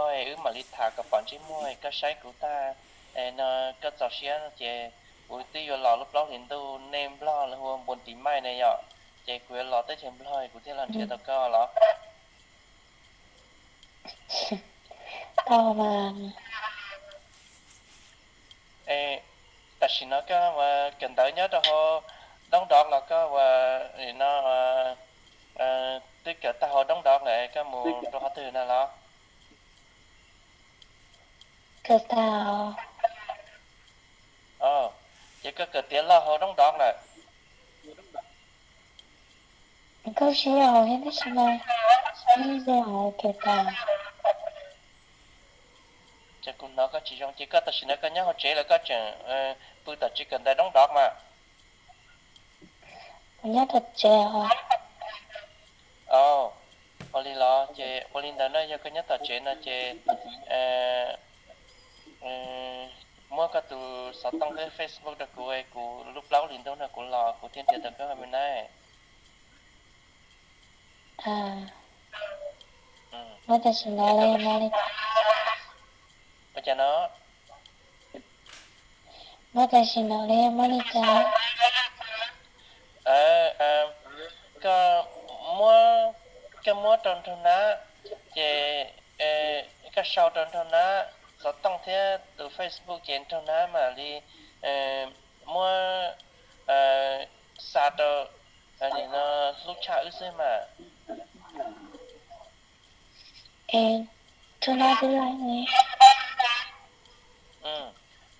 koj, wb mam li tham kom pom ntsej muag, koj saib kuv tag no koj txaus siab no ces kuv twb yuav los lub plaub hlis ntuj, nej Nplog lawv hu ua npuas ntim maij ne yom, ces kuv yuav los teb chaws Nplog kuv thiaj los nrhiav tau koj los. Tam sim no koj ua kawm ntawv nyob rau hauv Doob Dov los koj ua no twb kawm tag hauv Doob Dov lawm koj mus rau qhov twg na los? Ces koj kawm tiav log hauv Doob Dov lawm? Ces kuv hnov koj tsis zoo ces koj tam sim no koj nyob hauv tsev los koj tseem pw tom tsev kawm ntawv Doob Dov mas? Ua li los ces ua li ntawd na, yog koj nyob tom tsev no ces muab koj tus xov tooj thiab Facebook rau kuv, kuv lub plaub hlis ntuj no kuv los kuv thiaj nrhiav tau koj me na. Ua cas no? Ua cas no li muab li cas? Koj muab, koj muab rau nraug nab, ces koj sau rau nraug nab xov tooj thiab tus Facebook ces nraug nab mam li muab xa rau hlub tshaj wb xwb mas.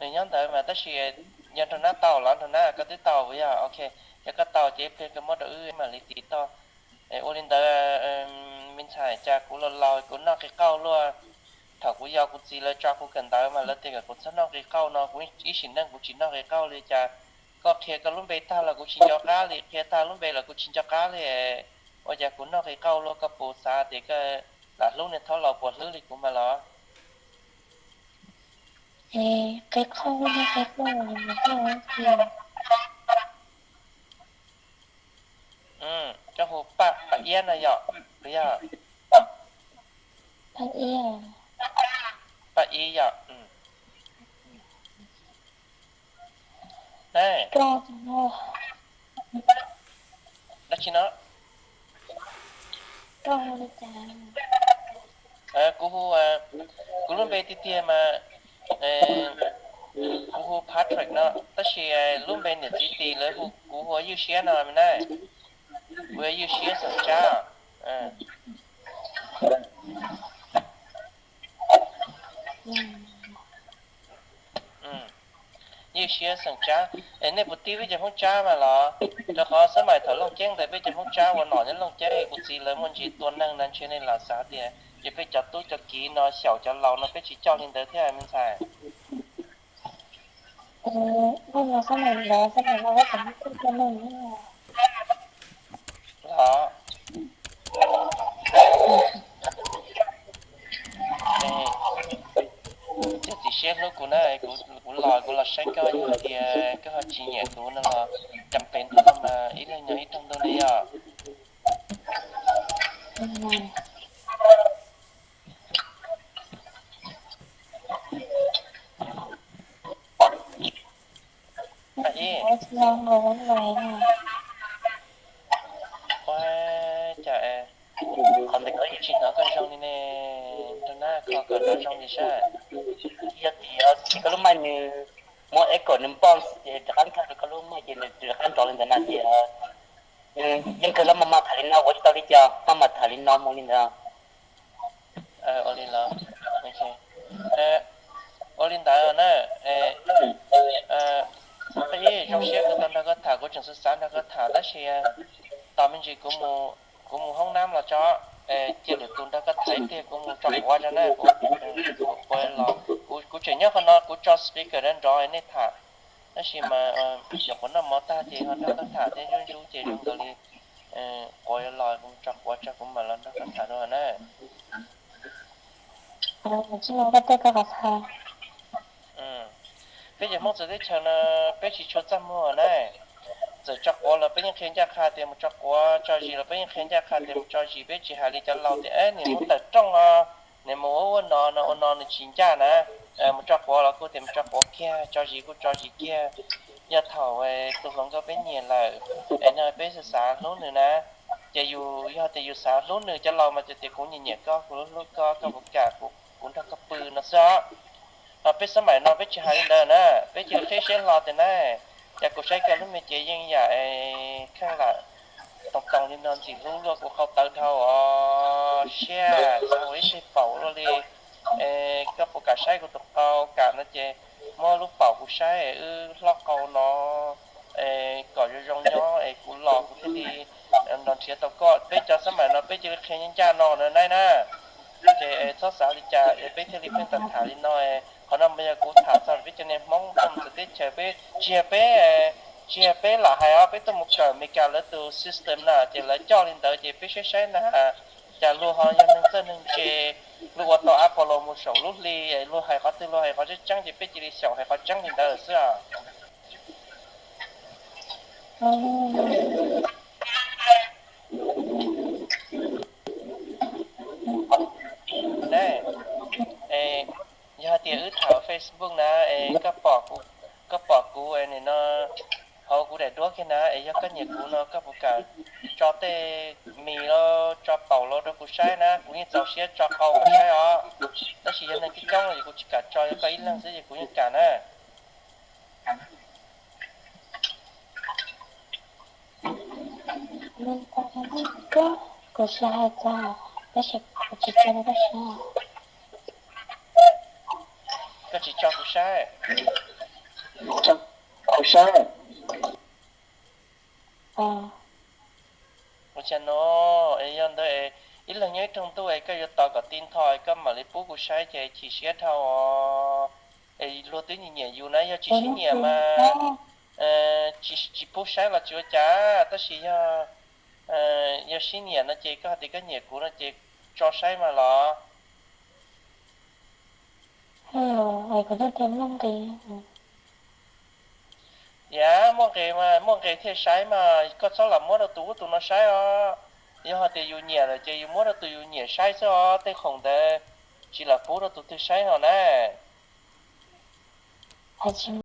Nws nyob ntawd mas tab sis yog nraug nab tau los nraug nab koj twb tau puas yog? Ok, yog koj tau ces ib pliag koj muab rau wb mam li tiv toj. Ua li ntawd me ntxhais, cas kuv los laus kuv noj qe qauj luaj. Thaum kuv yau kuv txiv lawv tso kuv kawm ntawv mas lawv tias kom kuv txhob noj qe qauj no, kuv ib sim neej kuv tsis noj qe qauj li. Cas koj qhia koj lub npe tag los kuv tsis nco qab li, qhia tag lub npe los kuv tsis nco qab li. Ua cas kuv noj qe qauj luaj, koj puas xav tias koj lam hlub niag thaub laus puas hlwb li kuv mas los? Qe qauj, qe qauj. Koj hu Paj, Paj Iab no yom? Yog Paj Ib yom? Dab tsi no? Kuv hu, kuv lub npe tiag tiag mas kuv hu Patrick no, tab sis lub npe niam txiv tis lawv hu kuv hu ua Ywj Siab no me na. Kuv yog Ywj Siab xeem Tsab. Ywj Siab xeem Tsab. Es nej puas tib peb cov Hmoob Tsab mas los? Rau qhov xab mais thaum Looj Ceeb ntawd peb cov Hmoob Tsab ua nom nyob Looj Ceeb, kuv txiv lawv muaj ntsis tua neeg na, ntshe nej lam xav tias ces peb cov tub cov kiv no xyaum cov laus no peb tsis coj li ntawd thiab me ntxhais. Los, cov txiv siab hlub kuv na, kuv los kuv los saib koj, yog tias koj ho tsis nyiam kuv no los cam pem ntuj no mas ib leeg nyob ib rooj ntuj ne yom. Ua cas tsis hnov koj zoo li ne? Rau nab kho kom nrov zoo li saib. Yog tias koj lub mic nws muaj echo nws npoj ces rov qab nkag rau koj lub mic ces nws rov qab nrov li ntawd na ces yeej kawg los maj mam tham li no ua tsis tau li cas, maj mam tham li no mus li ntawd. Ua li los, ua li ntawd na, Paj Ib, zoo siab kuv tau nrog koj tham, kuv tseem xav xav nrog koj tham tab sis tos me ntsis kuv mus hoob nab los tso, cia lwm tus nrog koj tham ib pliag kuv mus tso quav tso na. Kuv tseem nyob qhov no kuv tso speaker nrov nrov nej tham, tab sis mas nyuam qhuav noj mov tag ces ho nrog koj tham thiab ntsuab ntsuab ces zoo nkaus li quav yuav los, kuv tso quav tso kuv mam los nrog koj tham dua na. Peb cov Hmoob txawv teb chaws no peb tsis tshua txaj muag na. Txawm tso quav los peb yeej qhia ncaj qha tias mus tso quav, tso zis los peb yeej qhia ncaj qha tias mus tso zis, peb tsis hais li cov laus tias niam hmoob tawm rooj os, Nws mus ua ua no no ua no nws tsis ncaj na. Mus tso quav los kuj tias mus tso quav kiag, tso zis kuj tso zis kiag. Yog thaum tus hluas nkauj peb nyiam lawm, es no peb xav xav hlub nws na, ces yus yog tias yus xav hlub nws, cov laus mas tias kuv nyiam nyiam koj, kuv hlub hlub koj, koj puas kam kuv nrog koj pw no xwb os. Ho peb xab maim no peb tsis hais li ntawd na, peb cia li qhib siab hlo tias na, cas kuv saib koj lub me cev yeej yam kheej lam toos toos li no ntxim hlub luaj, kuv qau tawv dhau os, siab xav ua ib teg paum luaj li. Koj puas kam saib kuv tus qau? Kam no ces muab lub paum kuv saib, wb hlob qau no kom zoo zoo nyob es kuv los kuv thiaj li nrog nrhiav tau koj. Peb cov xab maim no peb cia li qhia ncaj ncaj no na nab na. Ces txhob xav li cas, peb thiaj li pheej tham tham li no. Qhov no mas yog kuv tham txog peb cov niag Hmoob tuaj mus txawv teb chaws, peb tsis yog peb, tsis yog peb lam hais os, peb tuaj mus kawm Amelikas lawv tus system na, ces lawv coj li ntawd ces peb saib saib na, cas luag ho yog neeg txawj neeg ntse, luag ua tau Apollo mus saum lub hli, luag hais qhov twg luag hais qhov tseeb tseeb ces peb cia li xyaum hais qhov tseeb li ntawd xwb os. Nab, yog hais tias wb tham Facebook na, es koj pom kuv nim no hauv kuv daim duab kiag na, es yog koj nyiam kuv no koj puas kam tso tej mis los tso paum los rau kuv saib na, kuv yeej txaus siab tso qau koj saib os. Tab sis yog neeg coob coob no ces kuv tsis kam tso, yog koj ib leeg xwb ces kuv yeej kam na. Kuv tsis hais txog, tab sis kuv tsis tso rau koj saib. Koj tsis tso kuv saib? Kuv saib. Ua cas no, es yog ntawd ib leeg nyob ib rooj ntuj es koj yuav tos kom ti ntho es koj mam li pub kuv saib ces chim siab dhau os. Es luag twb nyiam nyiam yus na, yog tsis sib nyiam mas tsis pub saib los tsis ua cas, tab sis yog, yog sib nyiam no ces koj hais tias koj nyiam kuv no ces tso saib mas los. Yam muaj nqis mas muaj nqis thiaj saib mas, koj txhob lam muab rau tus ub tus no saib os. Yog hais tias yus nyiam lawm ces yus muab rau tus yus nyiam saib xwb os, tej khoom ntawd tsis lam pub rau tus twg saib no na.